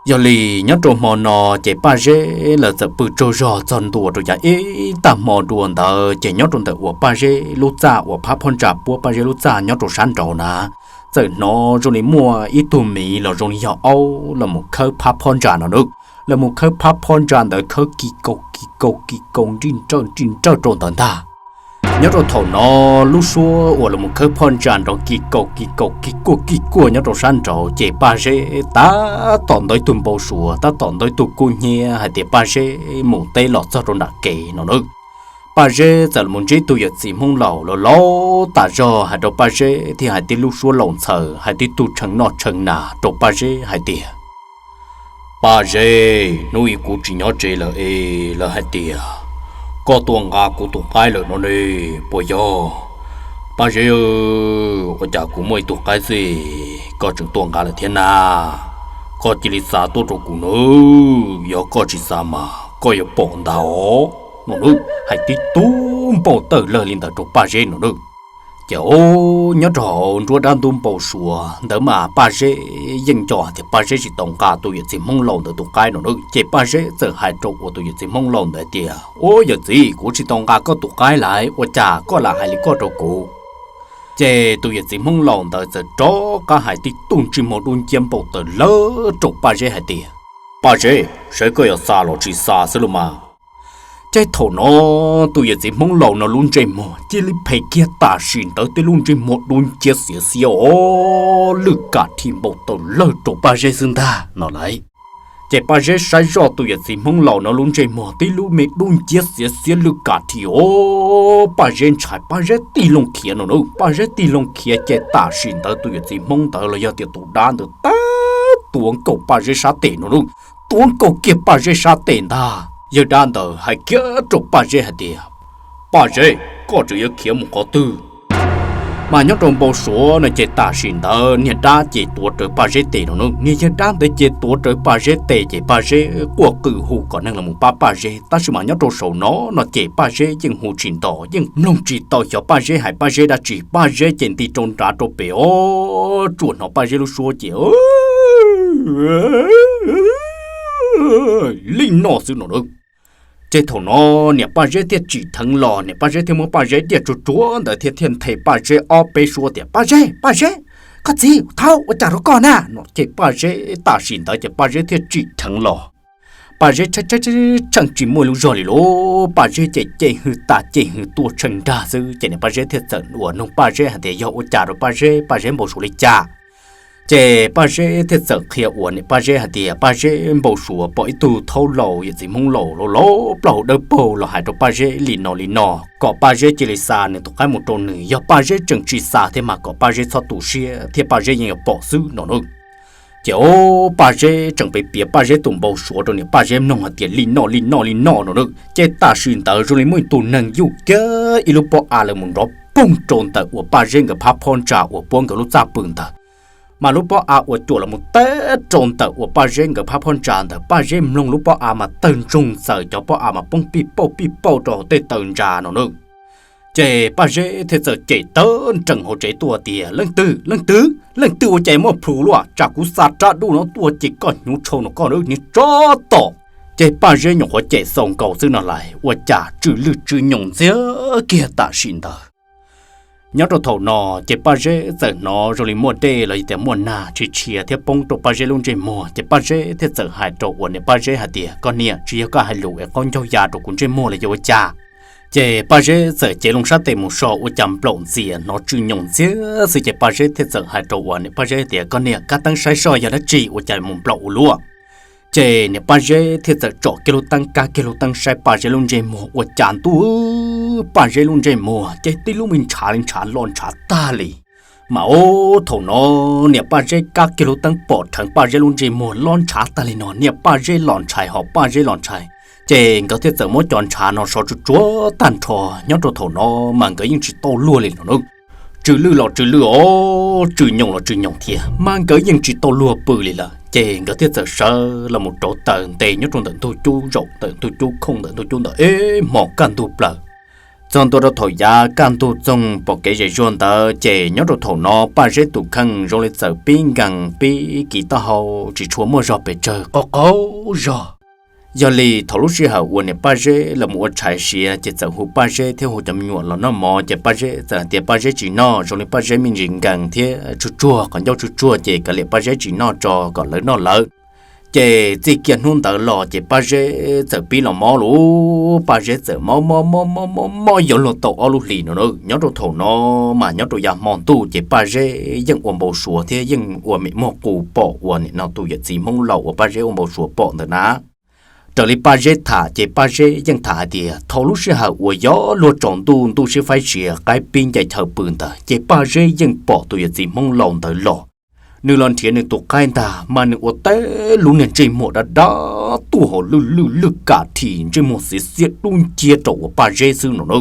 Yog li nyob rau hmo no ces Paj Zeb lawv txawm pw tsaug zog txog ntua rau yav ib tag hmo dua ntawd ces nyob rau ntawm uas Paj Zeb lub txaj uas phab phab ntsa puab Paj Zeb lub txaj nyob rau sab nraud na, txawm hnov zoo li muaj ib tug miv los zoo li yog aub los mus khawb phab phab ntsa no nawb. Los mus khawb phab phab ntsa ntawd khawb ki kaus ki kaus ki kaus nrij nrawj nrij nrawj rau ntawd ntag. Nyob rau thaum no lub suab uas los mus khawb phab ntsa nraud ki kaus ki kaus ki kuaj ki kuaj nyob rau sab nraud ces Paj Zeb tab tom ntawd ib tug npau suav, tab tom ntawd ib tug kub hnyiab hais tias Paj Zeb mus teb los txog rau nram kev no nawb. Paj Zeb txawm los mus ntsib tug yawm txiv Hmoob laus laus tas zog hais rau Paj Zeb thiab hais tib lub suab laus ntxhaws, hais tib tug tshee noj tshee nas rau Paj Zeb hais tias, Paj Zeb, hnub i kuv tsis nyob tsev lawm es lawv hais tias koj tuaj nqa kuv tus qaib lawm no ne, puas yog? Paj Zeb, ua cas kuv muaj ib tug qaib xwb koj tseem tuaj nqa lawm thiab na? Koj cia li xa tuaj rau kuv nawb, yog koj tsis xa mas koj yuav pom ntag os no nawb. Hais tib tug npau taws lawg li ntawd rau Paj Zeb no nawb. Ces nyob rau hauv nruab dab ntub npau suav ntawd mas Paj Zeb yeej nco tias Paj Zeb tsis tau nqa tus yawm txiv Hmoob laus ntawd tus qaib no na, ces Paj Zeb txawm hais rau uas tus yawm txiv Hmoob laus ntawd tias, Ua yawm txiv, kuv tsis tau nqa koj tus qaib lawm, ua cas koj lam hais li koj rau kuv? Ces tus yawm txiv Hmoob laus ntawd txawm rov qab hais tib tug ntsej muag dub nciab npau taws lawm rau Paj Zeb hais tias, Paj Zeb, saib koj yuav xa los tsis xa xwb los mas. Ces thaum no tus yawm txiv Hmoob laus no lub ntsej muag cia li phem kiag tam sim ntawd, tib lub ntsej muag dub nciab xiav xiab os, lwj kam thi npau taws lawm rau Paj Zeb xwb ntag no lauj. Ces Paj Zeb saib zoj tus yawm txiv Hmoob laus no lub ntsej muag tib lub me dub nciab xiav xiab lwj kam thi os, Paj Zeb ntshai, Paj Zeb tig loo khiav no na, Paj Zeb tig loo khiav ces tam sim ntawd tus yawm txiv Hmoob ntawd los yog tias tus dab ntawd tab tuav nkaus Paj Zeb sab tes no na, tuav nkaus kiag Paj Zeb sab tes ntag. Yawg dab ntawd hais kiag rau Paj Zeb hais tias, Paj Zeb, koj tseem yuav khiav mus qhov twg? Mas nyob rau npau suav no ces tam sim ntawd niag dab ces tuav rawv Paj Zeb tes no na, niag yawg dab ntawd ces tuav rawv Paj Zeb tes ces Paj Zeb quaj qw hu kom neeg los pab Paj Zeb, tab sis mas nyob rau saum no no ces Paj Zeb yeej hu tsis nto, yeej mloog tsis tau xyov Paj Zeb hais Paj Zeb dab tsi, Paj Zeb ces nti rau nrad rau pem os, tsuas hnov Paj Zeb lub suab ces li no xwb no na. Ces thaum no niam Paj Zeb thiaj tsim dheev los, niam Paj Zeb thiaj muab Paj Zeb diaj tsuag tsuag ntawd thiab thiaj nthe Paj Zeb ob peb suab tias, Paj Zeb, Paj Zeb, koj txiv, thaub, ua cas rau koj na no. Ces Paj Zeb tam sim ntawd ces Paj Zeb thiaj tsim dheev los. Paj Zeb tsheej tsis muaj lub zog li lauj, Paj Zeb ces cem hwj tas cem hwj tuaj tsheej nrag xwb. Ces niam Paj Zeb thiaj txawm uas nug Paj Zeb hais tias yog ua cas rau Paj Zeb, Paj Zeb npau suav li cas. Ces Paj Zeb thiaj txawm qhia uas niam Paj Zeb hais tias Paj Zeb npau suav pom ib tug thaub laus yawm txiv Hmoob laus laus plaub hau dawb paug los hais rau Paj Zeb li no li no, kom Paj Zeb cia li xa nws tus qaib mus rau nws, yog Paj Zeb tseem tsis xa thiab mas kom Paj Zeb txhob tu siab thiab Paj Zeb yeej yuav pom xwb no na. Ces o, Paj Zeb tseem piav piav Paj Zeb tus npau suav rau niam Paj Zeb mloog hais tias li no li no li no no na. Ces tam sim ntawd zoo li muaj ib tug neeg yuj kiag ib lub pob av los mus nrov poog rau ntawm uas Paj Zeb nkawd phab phab ntsa uas puab nkawd lub txaj pw ntawd. Mas lub pob av uas cuam los mus teb rau ntawm uas Paj Zeb nkawd phab phab ntsa ntawd, Paj Zeb mloog lub pob av mas tawg ntsoog txawm cov pob av mas poob pij pauj pij pauj rau hauv tej taw ntsa no na. Ces Paj Zeb thiaj txawm cem tawv nrees hauv tsev tuaj tias, Leej twg, leej twg, leej twg ua cas muaj plhus luaj, tsam kuv xa rab dub no tuaj ces koj hnyuv tshau no koj niag tsov tom. Ces Paj Zeb nyuam qhuav cem xaus nkaus xwb no lais ua cas tsw lwj tsw nyoos ntxiag kiag tam sim ntawd. Nyob rau thaum no ces Paj Zeb txawm hnov zoo li muaj dej los yog tias muaj nag tshia tshia thiab poob rau Paj Zeb lub ntsej muag, ces Paj Zeb thiaj txawm hais rau uas niam Paj Zeb hais tias, Koj niam, tsis yog koj hais lus es qaub ncaug ya rau kuv ntsej muag los yog ua cas? Ces Paj Zeb txawm cev loo sab tes mus so ua cas nplaum ntxias hnov tsw nyoos ntxiag xwb, ces Paj Zeb thiaj txawm hais rau uas niam Paj Zeb tias, Koj niam, kab teeb saib soj yog dab tsi ua cas mus nplaum ua luaj? Ces niam Paj Zeb thiaj txawm tsom kiag lub teeb, kab kiag lub teeb saib Paj Zeb lub ntsej muag ua cas ntuj, Paj Zeb lub ntsej muag ces tib lub me ntshav li ntshav los ntshav tag li. Mas o, thaum no niam Paj Zeb kab kiag lub teeb pom dheev Paj Zeb lub ntsej muag los ntshav tag li no, niam Paj Zeb los ntshai ho Paj Zeb los ntshai. Ces nkawd thiaj txawm muab cov ntshav no so tsuag tsuag tag nrho. Nyob rau thaum no mas nkawd yeej tsis tau luag li no na. Tsw lwj los tsw lwj os, tsw nyoos los tsw nyoos thiab, mas nkawd yeej tsis tau luag pw li lawm. Ces nkawd thiaj txawm sawv los mus rauv taws nte nyob rau ntawm ntug cub zaum, ntawm ntug cub khooj, ntawm ntug cub ntawm ib hmos kaj ntug plaws. Txog ntua rau thaum yav kaj ntug txoog pom kev zem zuag ntawd, ces nyob rau thaum no Paj Zeb tus kheej zoo li txawm pib nkees pib kiv taub hau, tsis tshua muaj zog pes tsawg, qaug qaug zog. Yog li thaum lub sij hawm uas niam Paj Zeb los mus ua tshais siav, ces txawm hu Paj Zeb thiab hu cov me nyuam los noj mov, ces Paj Zeb txawm hais tias Paj Zeb tsis noj, zoo li Paj Zeb me ntsis nkees thiab tsuag tsuag, qhov ncauj tsuag tsuag, ces kav liam Paj Zeb tsis noj tso kom lawv noj lawv. Ces txij kiag hnub ntawd los ces Paj Zeb txawm pib los mob lauj, Paj Zeb txawm mob mob mob mob mob mob yuav luag tau ob lub hlis no na. Nyob rau thaum no mas nyob rau yav hmo ntuj ces Paj Zeb yeej ua npau suav thiab yeej ua mem muag qus pom uas nim no tus yawm txiv Hmoob laus uas Paj Zeb ua npau suav pom ntawd na. Raws li Paj Zeb tham ces Paj Zeb yeej tham hais tias thaum lub sij hawm uas yuav luag tsaus ntuj, ntuj sib faib sia, qaib pib ncaim chaw pw ntawd, ces Paj Zeb yeej pom tus yawm txiv Hmoob laus ntawd los. Nws los nrhiav nws tus qaib ntag, mas nws ua teb lub niag ntsej muag dab dab tuaj hauv lwj lwj lwj kam thi, ntsej muag xiav xiab dub nciab rau uas Paj Zeb xwb no na.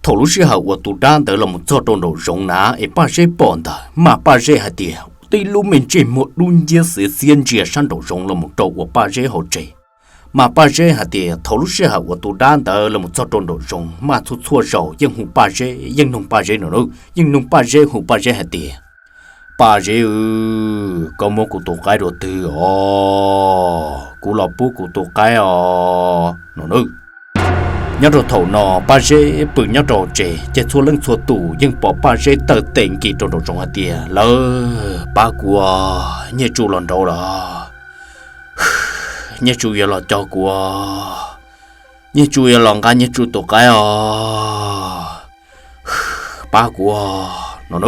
Thaum lub sij hawm uas tus dab ntawd los mus txog rau nraum zoov na, es Paj Zeb pom ntawd, mas Paj Zeb hais tias tib lub me ntsej muag dub nciab xiav xiab ntsia sab nraum zoov los mus rau uas Paj Zeb hauv tsev. Mas Paj Zeb hais tias thaum lub sij hawm uas tus dab ntawd los mus txog rau nraum zoov mas txhua txhua zaus yeej hu Paj Zeb, yeej nug Paj Zeb no, yeej nug Paj Zeb, hu Paj Zeb hais tias, Paj Zeb, koj muab kuv tus qaib rau twg os? Kuv los pub kuv tus qaib os no. Nyob rau thaum no Paj Zeb pw nyob rau tsev, ces txhua leej txhua tus yeej pom Paj Zeb taw tes nkis rau nraum zoov hais tias, Lawv, pab kuv, Nyiaj Tsu los nraud lawm, Nyiaj Tsu yuav los cog kuv, Nyiaj Tsu yuav los nqa Nyiaj Tsu tus qaib os, pab kuv no.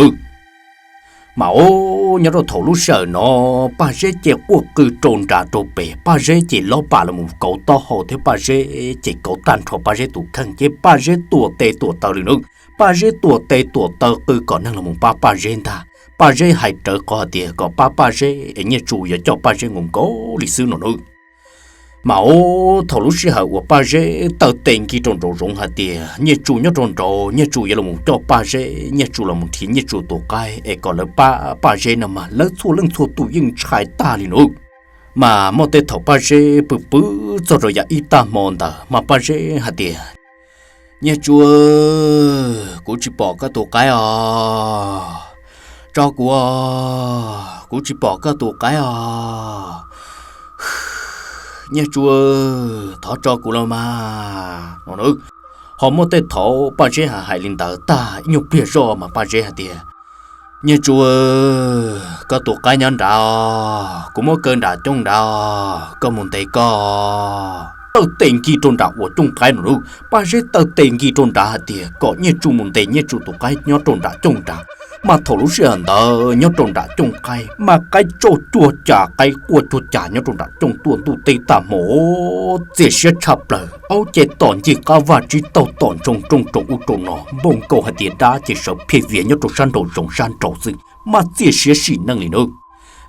Mas os, nyob rau thaum lub sij hawm no Paj Zeb ces quaj qw rau nrad rau pem, Paj Zeb ces lob pam los mus kauv taub hau thiab Paj Zeb ces kauv tag nrho Paj Zeb tus kheej, ces Paj Zeb tuam tes tuam taw li no. Paj Zeb tuam tes tuam taw qw kom neeg los mus pab Paj Zeb ntag. Paj Zeb hais rawv qhov hais tias kom pab Paj Zeb es Nyiaj Tsu yuav coj Paj Zeb nkaus nkaus li xwb no na. Mas os, thaum lub sij hawm uas Paj Zeb taw tes nkig rau nraum zoov hais tias Nyiaj Tsu nyob rau nraud, Nyiaj Tsu yuav los coj Paj Zeb, Nyiaj Tsu los nrhiav Nyiaj Tsu tus qaib es kom lawv pab Paj Zeb no mas lawv txhua leej txhua tus yeej ntshai tag li no. Mas muaj tej thaum Paj Zeb pw pw txog rau yav ib tag hmo ntawd mas Paj Zeb hais tias, Nyiaj Tsu, kuv tsis pom koj tus qaib os, tso kuv, kuv tsis pom koj tus qaib os, Nyiaj Tsu, thov tso kuv los mas. Ho muaj tej thaum Paj Zeb hais hais li ntawd tag ib nyuag pliag zoj mas Paj Zeb hais tias, Nyiaj Tsu, koj tus qaib nyob nrad, kuv muab kaw nram cooj nrad, koj mus ntes koj. Taw tes nkig rau nram uas cooj qaib no lauj, Paj Zeb taw tes nkig rau nrad hais tias kom Nyiaj Tsu mus ntes Nyiaj Tsu tus qaib nyob rau nram cooj nrad. Mas thaum lub sij hawm ntawd nyob rau nram cooj qaib mas qaib tsauj cuag cas qaib quaj cuag cas nyob rau nram cooj tuaj ntuj teb tag hmo, txias siab tshaj plaws, aub ces tom ncig qab vaj tsib taug tom ntsoog rooj rau ub rau no, npau nkaus hais tias dab ces sawv phiaj vias nyob rau sab nraum zoov sab nraud xwb, mas txias siab sim neej li na.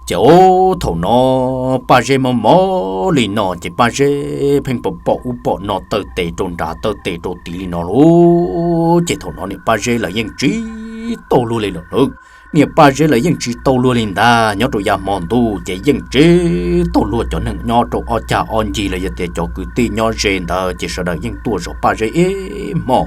Ces os, thaum no Paj Zeb mob mob li no ces Paj Zeb pheej pom pom ub pom no taw tes rau nrad taw tes rau tid li no lauj. Ces thaum no niam Paj Zeb lawv yeej tsis tau luag li lawm lauj. Niam Paj Zeb lawv yeej tsis tau luag li ntag, nyob rau yav hmo ntuj ces yeej tsis tau luag cov neeg nyob rau ob cag ob ncig los yog tias cov kwv tij nyob ze ntawd ces sawv daws yeej tuaj zov Paj Zeb ib hmo.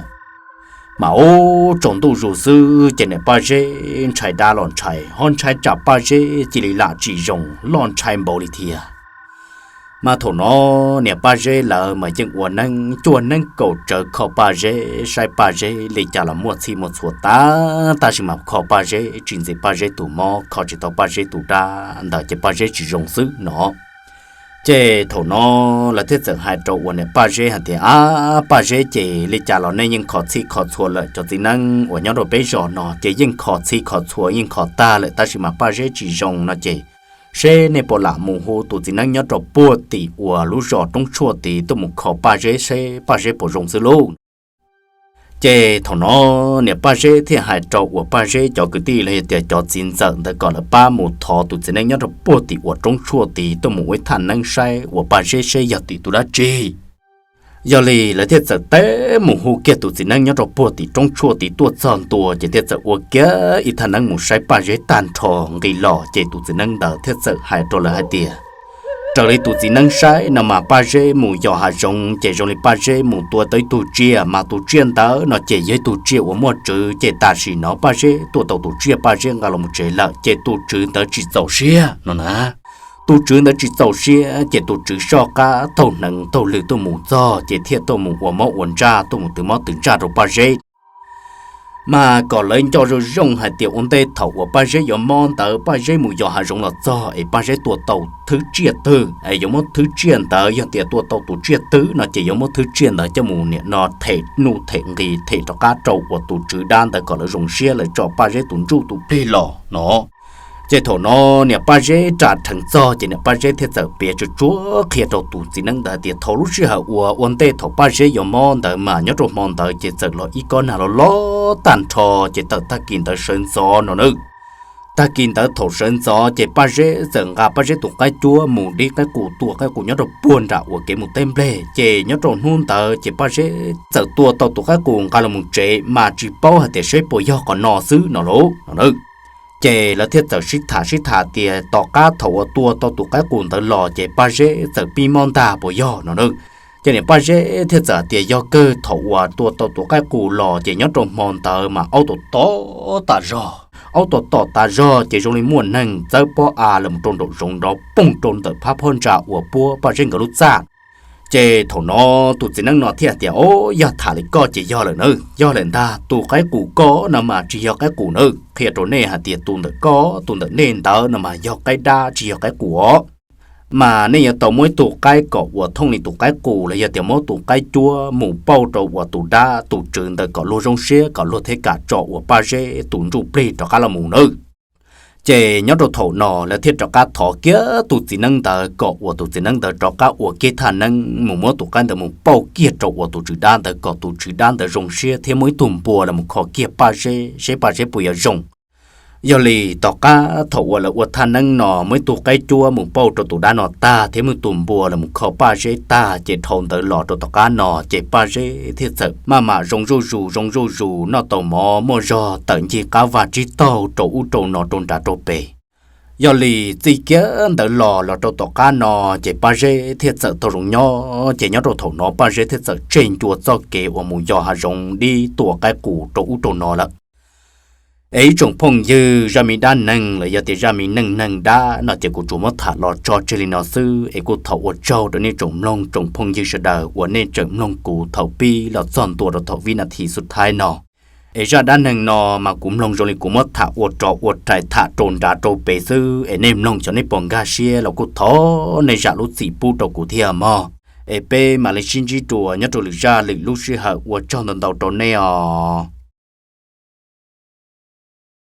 Mas ub tsaus ntuj zus xwb ces niam Paj Zeb ntshai dab los ntshai, ho ntshai tsam Paj Zeb cia li lam tsis zoo los ntshai npaum li thiab. Mas thaum no niam Paj Zeb lawv mas yeej ua neeb cuaj neeb kaum tsawv kho Paj Zeb, saib Paj Zeb li cas los muaj txhij muaj txhua tag, tab sis mas kho Paj Zeb tsis ntxim Paj Zeb tus mob, kho tsis tau Paj Zeb tus dab ntawd ces Paj Zeb tsis zoo xwb no. Ces thaum no lawv thiaj txawm hais rau uas niam Paj Zeb hais tias, Ab, Paj Zeb ces li cas los nej yeej kho txhij kho txhua lawm, cov txiv neeb uas nyob rau peb zos no ces yeej kho txhij kho txhua yeej kho tag lawm, tab sis mas Paj Zeb tsis zoo no ces seb nej puas lam mus hu tus txiv neeb nyob rau puag tim uas lub zos roob tshuaj tid tuaj mus kho Paj Zeb seb Paj Zeb puas zoo xwb lauj. Ces thaum no niam Paj Zeb thiaj hais rau uas Paj Zeb cov kwv tij los yog tias cov txiv ntxawm ntawd kom lawv pab mus thov tus txiv neeb nyob rau puag tim uas roob tshuaj tid tuaj mus ua ib thaj neeb saib uas Paj Zeb seb yog tim tus dab tsi. Yog li lawv thiaj txawm teb mus hu kiag tus txiv neeb nyob rau puag tim roob tshuaj tid tuaj txog ntua ces thiaj txawm ua kiag ib thaj neeb mus saib Paj Zeb tag nrho nqis los ces tus txiv neeb ntawd thiaj txawm hais rau lawv hais tias, raws li tus txiv neeb saib no mas Paj Zeb mus yos hav zoov ces zoo li Paj Zeb mus tua tau ib tug tsiaj, mas tus tsiaj ntawd no ces yog ib tug tsiaj uas muaj tswv, ces tam sim no Paj Zeb tua tau tus tsiaj Paj Zeb nqa los mus tsev lawm ces tus tswv ntawd tsis txaus siab no na. Tus tswv ntawd tsis txaus siab ces tus tswv soj qab taug hneev taug lw tuaj mus txog ces thiaj tuaj mus ua mob ua ntsaj tuaj mus twv mob twv ntsaj rau Paj Zeb. Mas kom lawv nco zoo zoo hais tias ua ntej thaum uas Paj Zeb yuav mob ntawd Paj Zeb mus yos hav zoov los txog es Paj Zeb tua tau thwb tsiaj twg es yuav muab thwb tsiaj ntawd, yog tias tua tau tus tsiaj twg no ces yuav muab thwb tsiaj ntawd coj mus niam no them nuj them nqis them rov qab rau uas tus tswv dab ntawd kom lawv zoo siab lawv tso Paj Zeb tus ntsuj tus plig los no. Ces thaum no niam Paj Zeb ras rheev txog ces niam Paj Zeb thiaj txawm piav tsuag tsuag qhia rau tus txiv neeb ntawd hais tias thaum lub sij hawm uas ua ntej thaum Paj Zeb yuav mob ntawd mas nyob rau hmo ntawd ces txawm los ib kob nag loj loj tag nrho ces tawm tag kis ntawd sawv ntxov no na. Tag kis ntawd thaum sawv ntxov ces Paj Zeb txawm nqa Paj Zeb tus qaib cuab mus dib qaib qus tua qaib qus nyob rau puag nram uas kev mus teb nplej, ces nyob rau hnub ntawd ces Paj Zeb txawm tua tau tus qaib qus nqa los mus tsev mas tsis paub hais tias seb puas yog qhov no xwb no lauj no na. Ces lawv thiaj txawm sib tham sib tham tias tom qab thaum uas tua tau tus qaib qus ntawd los ces Paj Zeb txawm pib mob ntag puas yog no na. Ces niam Paj Zeb thiaj txawm tias yog kawg, thaum uas tua tau tus qaib qus los ces nyob rau hmo ntawd mas aub tom tom tas zog. Aub tom tom tas zog ces zoo li muaj neeg txawb pob av los rau nraum zoov nrov poog rau ntawm phab phab ntsa uas puab Paj Zeb nkawd lub txaj. Ces thaum no tus txiv neeb no thiaj tias, O, yog tham li koj ces yog lawm na, yog lawm ntag, tus qaib qus koj no mas tsis yog qaib qus na, qhia rau nej hais tias tus ntawm koj tus ntawm nej ntawd no mas yog qaib dab tsis yog qaib qus os. Mas nej yuav tau muab ib tug qaib kom uas thooj li tus qaib qus los yog tias muab tus qaib cuab mus pauj rau uas tus dab tus tswv ntawd kom luag zoo siab kom luag thiaj kam tso uas Paj Zeb tus ntsuj plig rov qab los mus nawb. Ces nyob rau thaum no lawv thiaj rov qab thov kiag tus txiv neeb ntawd kom uas tus txiv neeb ntawd rov qab ua kiag thaj neeb mus muab tus qaib ntawd mus pauj kiag rau uas tus tswv dab ntawd kom tus tswv dab ntawd zoo siab thiab muab ib tug npua los mus kho kiag Paj Zeb seb Paj Zeb puas yuav zoo. Yog li tom qab thaum uas lawv ua thaj neeb no muaj ib tug qaib cuab mus pauj rau tus dab no tag thiab muaj tus npua los mus kho Paj Zeb tag ces dhau ntawd los rau tom qab no ces Paj Zeb thiaj txawm maj mam zoo zuj zus zoo zuj zus noj tau mov muaj zog tawm ncig qab vaj tsib taug rau ub rau no rau nrad rau pem. Yog li txij kiag ntawd los los rau tom qab no ces Paj Zeb thiaj txawm tau zoo nyob ces nyob rau thaum no Paj Zeb thiaj txawm tseg ncua txoj kev uas mus yos hav zoov dib tua qaib qus rau ub rau no lawm. Es ib tsoom phooj ywg, zaj me dab neeg los yog tias zaj me neej neeg dab no ces kuv tsuas muab tham los tso tseg li no xwb es kuj thov ua tsaug rau nej tsoom mloog tsoom phooj ywg sawv daws uas nej tseem mloog kuv thaum pib los txog ntua rau thaum vib nas this xub thaib no. Es zaj dab neeg no mas kuv mloog zoo li kuv muab tham ua rov ua rais tham rau nrad rau pem xwb es nej mloog xyov nej puas nkag siab los kuj thov nej zam lub txim pub rau kuv thiab mog. Es peb mam li sib ntsib dua nyob rau lwm zaj lwm lub sij hawm, ua tsaug ntau ntau rau nej os.